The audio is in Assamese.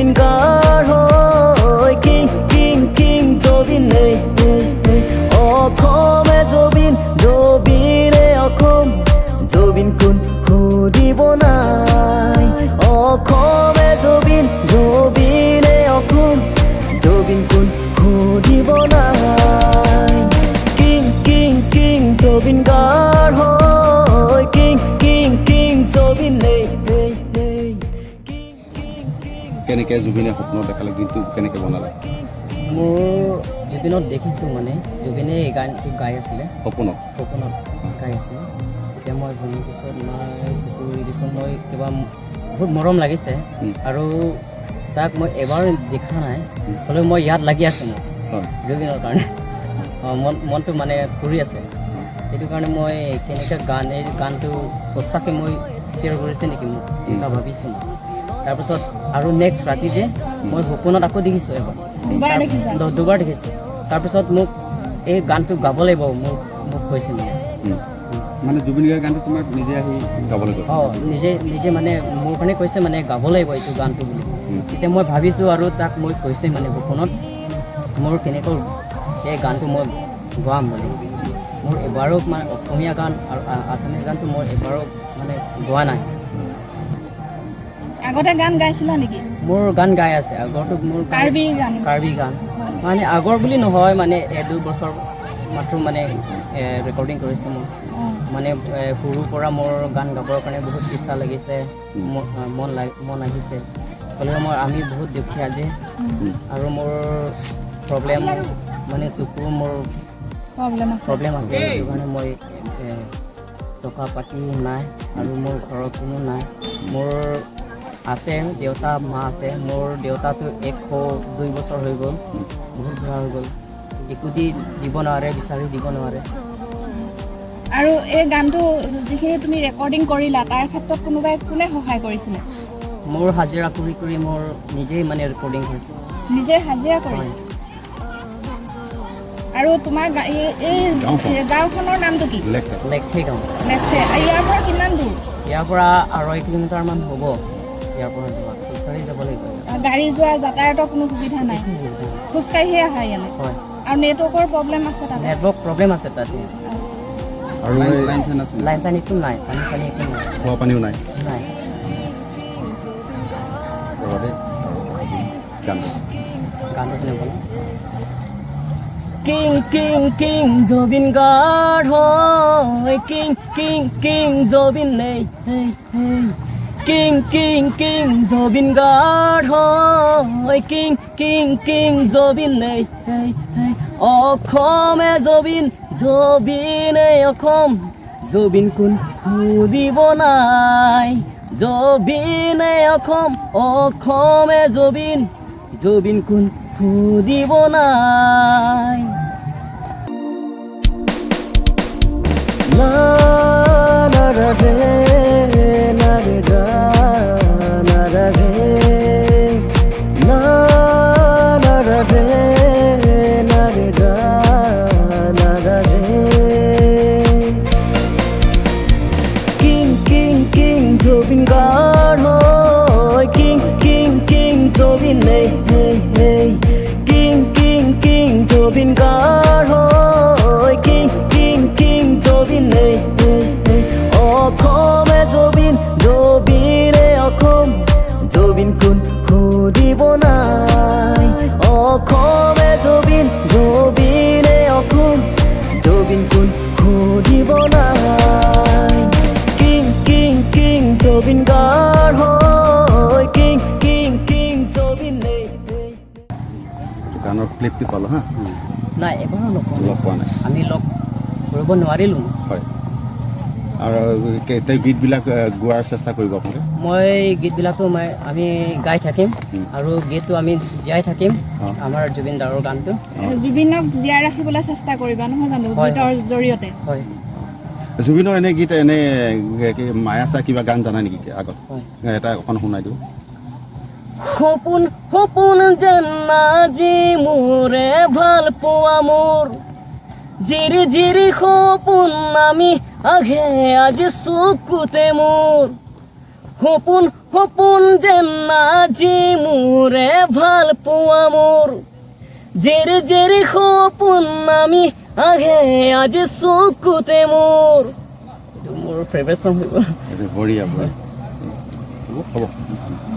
জুবিন গাৰ্গ হয়। কিং কিং কিং জুবিন, এই এই, এই। অসমে জুবিন, জুবিনে অসম, জুবিন কোন সুধিব নাই। অসমে জুবিন, জুবিনে অসম, জুবিন কোন সুধিব নাই। King king king Zubeen Garg হয়। কিং কিং কিং জুবিন, এই এই, এই। কিং কিং কিং কেনেকৈ জুবিনে সপোন দেখালে, গীতটো কেনেকৈ বনালে? মোৰ জুবিনত দেখিছোঁ, মানে জুবিনে এই গানটো গাই আছিলে। সপোনত? সপোনত গাই আছিলে। তেতিয়া মই শুনাৰ পিছত মই চকু দিছোঁ, মই কিবা বহুত মৰম লাগিছে। আৰু তাক মই এবাৰ দেখা নাই, হ'লেও মই ইয়াত লাগি আছে মোৰ জুবিনৰ কাৰণে। অঁ, মনটো মানে ফুৰি আছে। সেইটো কাৰণে মই কেনেকৈ গান, এই গানটো সঁচাকৈ মই শ্বেয়াৰ কৰিছে নেকি মোক, এনেকুৱা ভাবিছোঁ মই। তাৰপিছত আৰু নেক্সট ৰাতি যে মই সপোনত আকৌ দেখিছোঁ এবাৰ। দুবাৰ দেখিছা? দুবাৰ দেখিছোঁ। তাৰপিছত মোক এই গানটো গাব লাগিব মোক কৈছে মানে। মানে জুবিন গাৰ্গ গানটো তোমাক নিজে আহি গাবলৈ কৈছে? অঁ, নিজে নিজে মানে মোৰ কাৰণে কৈছে, মানে গাব লাগিব এইটো গানটো বুলি। তেতিয়া মই ভাবিছোঁ আৰু তাক মই কৈছে মানে সপোনত মোৰ কেনেকৈ এই গানটো মই গোৱাম বুলি। মোৰ এবাৰো মানে অসমীয়া গান আৰু আছামিজ গানটো মই এবাৰো মানে গোৱা নাই। আগতে গান গাইছিলা নেকি? মোৰ গান গাই আছে আগৰটো মোৰ কাৰ্বি গান? কাৰ্বি গান, মানে আগৰ বুলি নহয়, মানে 1-2 বছৰ মাত্ৰ মানে ৰেকৰ্ডিং কৰিছে মোৰ। মানে সৰুৰ পৰা মোৰ গান গাবৰ কাৰণে বহুত ইচ্ছা লাগিছে, মন আহিছে। হ'লেও মই আমি বহুত দুখীয়া যে আৰু মোৰ প্ৰব্লেম, মানে চকু মোৰ প্ৰব্লেম আছে। প্ৰব্লেম আছে। সেইটো কাৰণে মই টকা পাতি নাই আৰু মোৰ ঘৰত কোনো নাই। মোৰ আছে দেউতা, মা আছে। মোৰ দেউতাটো 102 বছৰ হৈ গ'ল, বহুত বুঢ়া হৈ গ'ল। একো দি দিব নোৱাৰে, বিচাৰি দিব নোৱাৰে। আৰু এই গানটো যিখিনি তুমি ৰেকৰ্ডিং কৰিলা, তাৰ ক্ষেত্ৰত কোনোবাই, কোনে সহায় কৰিছিলে? মোৰ হাজিৰা কৰি কৰি মোৰ নিজেই মানে ৰেকৰ্ডিং কৰিছে। নিজে হাজিৰা কৰি? হয়। আৰু তোমাৰ এই গাঁওখন? গাঁওখনৰ নামটো কি? লেক। লেকথে গাঁও। লেখে। ইয়াৰ পৰা কিমান দূৰ? ইয়াৰ পৰা 2.5 কিলোমিটাৰমান হ'ব। ইয়াৰ পৰা যোৱা খোজকাঢ়ি যাব লাগিব। গাড়ী যোৱা, যাতায়াতৰ কোনো সুবিধা নাই? একো সুবিধা নাই। খোজকাঢ়িয়ে আহা ইয়ালৈ? হয়। আৰু নেটৱৰ্কৰ প্ৰব্লেম আছে তাতে? নেটৱৰ্ক প্ৰব্লেম আছে তাতে। আৰু লাইন এই লাইন চাইন আছে? লাইন চাইন একো নাই, পানী চানী একো নাই। খোৱা পানীও নাই? নাই। ৰ'বা দেই, আৰু গানটো। গানটো শুনিব ন? King king king Zubeen Garg হয়। কিং কিং কিং জুবিন, এই এই, এই। King king king Zubeen Garg হয়। কিং কিং কিং জুবিন, এই এই, এই। অসমে জুবিন, জুবিনে অসম, জুবিন কোন সুধিব নাই। জুবিনে অসম, অসমে জুবিন, জুবিন কোন সুধিব নাই। না না রা রে না রে রা না রা রে না না রা রে না রে রা না রা রে। King king king Zubeen Garg হয়। কিং কিং কিং জুবিন, এই এই, এই। King king king Zubeen Garg হয়। কিং কিং কিং জুবিন, এই এই, এই। অসমে জুবিন, জুবিনে অসম, জুবিন কোন সুধিব নাই। অসমে জুবিন, জুবিনে অসম, জুবিন কোন সুধিব নাই। King king king Zubeen Garg হয়। কিং কিং কিং জুবিন, এই এই। এইটো গানৰ ক্লিপটো পালোঁ হা। নাই, এবাৰো লগ পোৱা নাই। লগ পোৱা নাই? আমি লগ কৰিব নোৱাৰিলোঁ। হয়, আৰু তেওঁ গীতবিলাক গোৱাৰ চেষ্টা কৰিব আপোনালোকে? মই গীতবিলাকো মই আমি গাই থাকিম। আৰু গীতটো আমি জীয়াই থাকিম। আমাৰ জুবিন দাৰৰ গানটো। জুবিনক জীয়াই ৰাখিবলৈ চেষ্টা কৰিবা, নহয় জানো? হয়। গীতৰ জৰিয়তে। হয়। জুবিনৰ এনে গীত, এনে কি মায়া চাই কিবা গান জানা নেকি আগত? হয়। এটা অকণ শুনাই দিওঁ। সপোন সপোন যেন আজি মোৰে ভাল পোৱা মোৰ জিৰি জিৰি সপোন নামি আহে আজি চকুতে মোৰ। সপোন সপোন যেন আজি মোৰে ভাল পোৱা মোৰ। জেৰ জেৰ সপোন নামি আহে আজি চকুতে মোৰ। এইটো মোৰ ফেভৰেট চং হৈ গ'ল। এইটো বঢ়িয়া, বঢ়িয়া। হ'ব, হ'ব।